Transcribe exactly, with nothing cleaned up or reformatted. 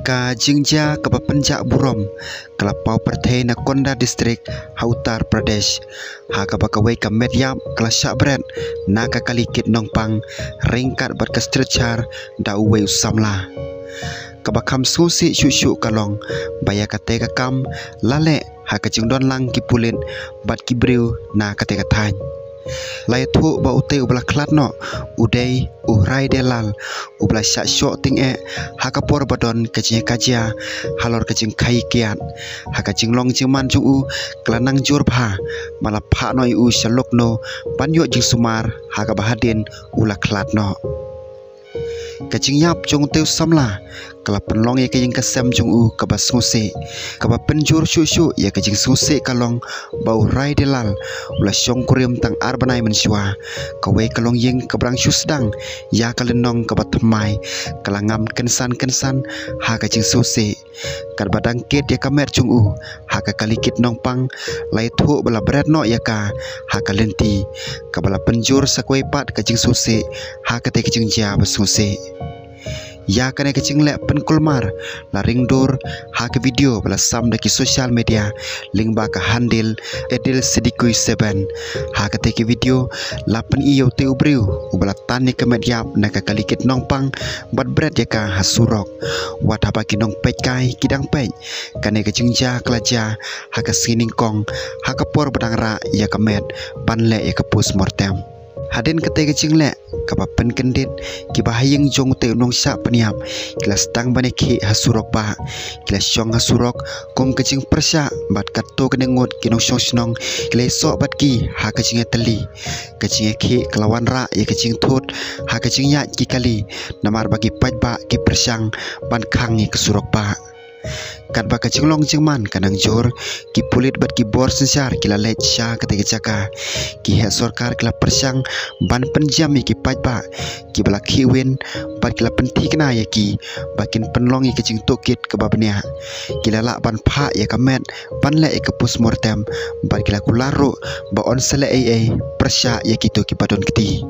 Ka jingjia kaba pynjah burom ka la paw pyrthei na Konda District ha Uttar Pradesh, ha kaba kawei ka met ïap ka la shah bret na ka kali kit nongpang ryngkat bad ka stretcher da uwei u samla. Kaba kham sngewsih shuh shuh ka long ba ïa kata ka kam la leh ha ka jingdon lang ki pulit bad ki briew na kata ka thaiñ. La ïathuh ba utei uba la khlad noh u dei u Hrai Delal, uba la shah shoh tyngeh ha ka por ba don ka jingïakajia halor ka jingkhaïi kiad. Ha ka jinglong jingman jong u ka la nang jur bha ba la phah noh ïa u sha Lucknow ban ïoh jingsumar ha kaba hadien u la khlad noh. Ka jingïap jong utei u samla ka la pynlong ïa ka ïing ka sem jong u kaba sngewsih. Kaba pynjur shuh shuh ïa ka jingsngewsih ka long ba u Hrai Delal u la shong kurim tang ar bnai mynshuwa. Kawei ka longïing kaba dang shu sdang ïa ka lynnong kaba thymmai ka la ngam kynsan kynsan ha ka jingsngewsih. Katba dang kit ïa ka met jong u ha ka kali kit nongpang, la ïathuh ba la bret noh ïa ka ha ka lynti, kaba la pynjur sa kawei pat ka jingsngewsih ha kata ka jingjia ba sngewsih. Ïa kane ka jingleh pynkulmar la ring dur ha ka video ba la sam da ki social media lyngba ka handle Adil Siddiqui seven. Ha kata ka video la pyni ïa utei u briew uba la tan ïa ka met ïap na ka kali kit nongpang bad bret ïa ka ha surok. Wat haba ki nongpeitkai ki dang peit, kane ka jingjia ka la jia ha ka sngi nyngkong ha ka por ba dang rah ïa ka met ban leh ïa ka postmortem. Hadien kata ka jingleh kaba pynkyndit, kiba ha ïing jong utei u nongshah pynïap ki la sdang ban ïakhih ha surok bah. Ki la shong ha surok kum ka jingpyrshah bad katto katne ngut ki nongshong shnong ki la ïasoh bad ki ha ka jingïatylli. Ka jingïakhih ka la wanrah ïa ka jingthut ha ka jingïaid ki kali, namar ba ki paidbah ki pyrshang ban khang ïa ka surok bah. Katba ka jinglong jingman ka nang jur, ki pulit bad ki bor synshar ki la leit sha kata ka jaka. Ki heh sorkar ki la pyrshang ban pynjem ïa ki paidbah kiba la khih win bad ki la pynthikna ïa ki ba kin pynlong ïa ka jingtohkit kaba bniah. Ki la lah ban phah ïa ka met ban leh ïa ka postmortem bad ki la kular ruh ba yn sa leh ei ei pyrshah ïa kito kiba don kti.